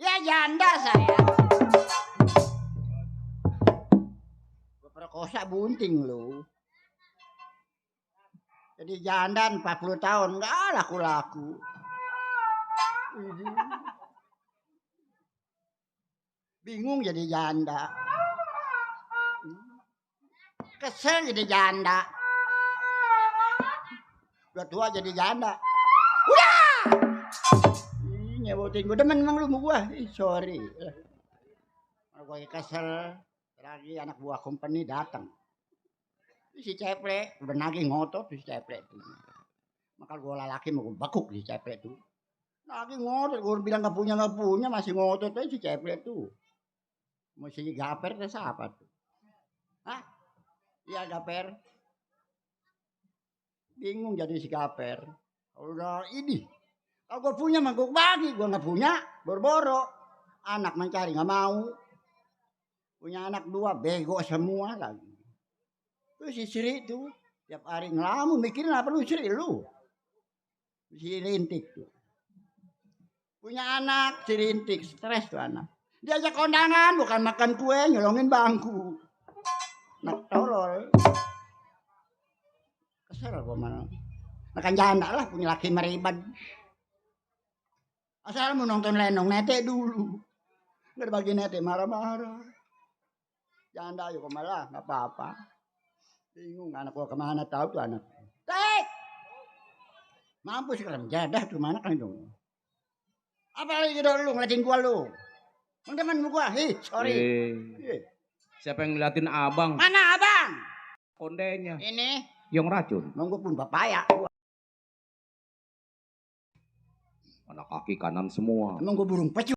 Ya janda saya. Gua perkosa bunting lu. Jadi janda 40 tahun enggak laku-laku. Bingung jadi janda. Kesel jadi janda. Udah tua jadi janda. Udah. Nyebutin gue demen emang lu mau gua. Sorry. Kalau gue kesel lagi anak buah company datang. Si ceplek udah nagih ngotot si ceplek tuh. Maka gue laki mau gue bakuk si ceplek tuh. Nagih ngotot gue bilang nggak punya masih ngotot aja si ceplek tuh. Mau si Gaper ke siapa tuh? Hah? Iya Gaper. Bingung jadi si Gaper. Udah ini. Kalau gue punya mah gue bagi, gue nggak punya, boro-boro. Anak mencari nggak mau. Punya anak 2 bego semua lagi. Terus si Sri itu tiap hari ngelamun mikirin apa lu Sri lu. Si Rintik tuh. Punya anak si Rintik, stres tuh anak. Diajak kondangan bukan makan kue, nyolongin bangku. Nak tolol. Kesel gue malah. Makan janda lah punya laki meribad. Asal mau nonton lenong nete dulu. Nggak bagi nete marah-marah. Janda ayo malah nggak apa-apa. Bingung anak gua kemana tahu tuh anak. Tek! Mampus sekarang jadah tuh mana kan dong. Apa lagi dong lu ngeliatin gua lu? Temen gua, sorry. Siapa yang ngeliatin abang? Mana abang? Ondenya. Ini. Yang racun. Monggo pun papaya. Anak kaki kanan semua. Emang gua burung pecu.